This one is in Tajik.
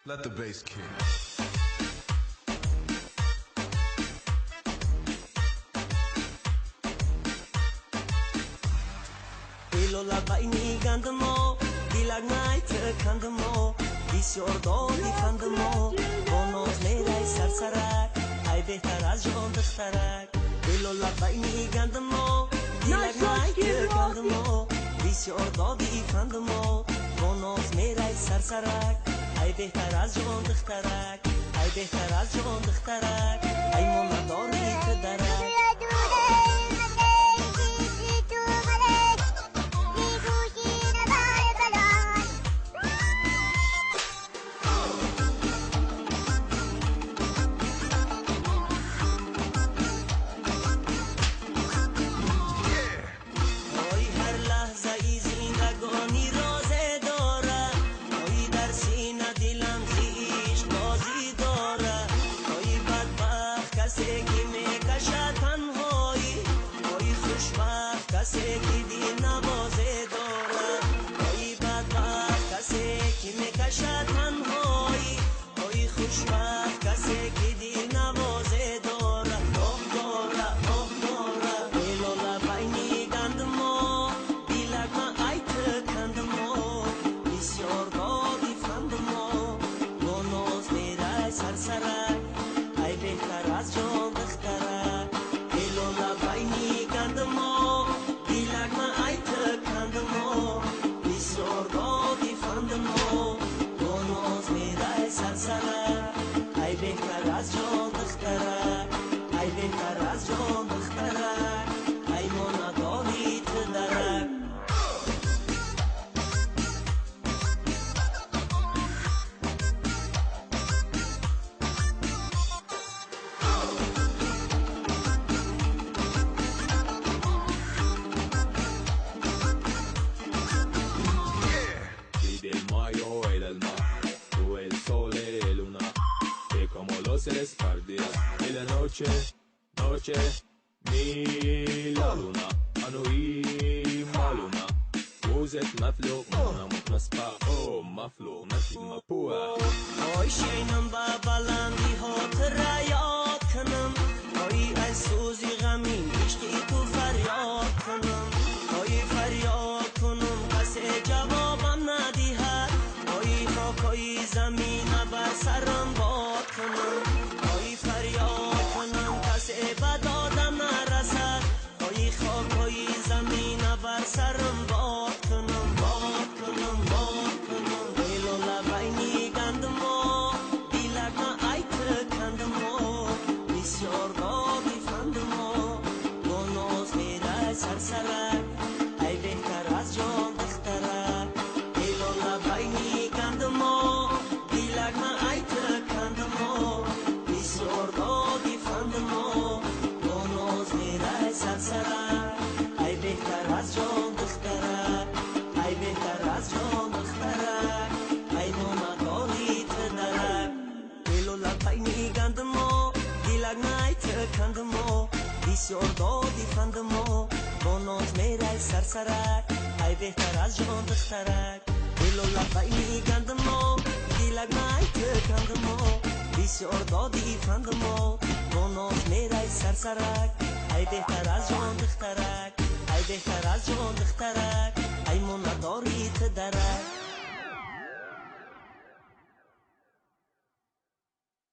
Let the bass kick. Лола байни гандимо, дилак найтикандимо, бисёр доди фандимо, бо ноз мерай сарсарак, ай беҳтар аз ҷон духтарак. Лола байни гандимо, дилак найтикандимо, бисёр доди фандимо, бо ноз мерай сарсарак, ай беҳтар аз ҷон духтарак, ай беҳтар аз ҷон духтарак, ай монадори ту дарак. Noche, noche, mi la luna, anui maluna, uzet maflo, mona mutmaspa, oh maflo, nasi mapua. Oy şeynam babalandi hotra yod kunum, oy ay so'zi g'amin ishqi tu faryod kunum, oy faryod kunum qase javobam nadihad, oy xokoi zamina bar saram bod kunum, oy faryod سرم باد کنم باد کنم باد کنم لولا байни гандимо дилак ма айтикандимо бисёр доди фандимо бо ноз мерай сарсарак ай беҳтар аз ҷон духтарак. Лола байни гандимо дилак ма айтикандимо бисёр доди фандимо бо ноз мерай сарсарак ай беҳтар аз ҷон духтарак, ай беҳтар аз ҷон духтарак, ай номадори ту дарак. Лола байни гандимо дилак найтикандимо бисёр доди фандимо бо ноз мерай сарсарак ай беҳтар аз ҷон духтарак. Лола байни гандимо дилак найтикандимо бисёр доди фандимо бо ноз мерай сарсарак ай беҳтар аз ҷон духтарак, ай беҳтар аз ҷон духтарак, ай монадори ту дарак.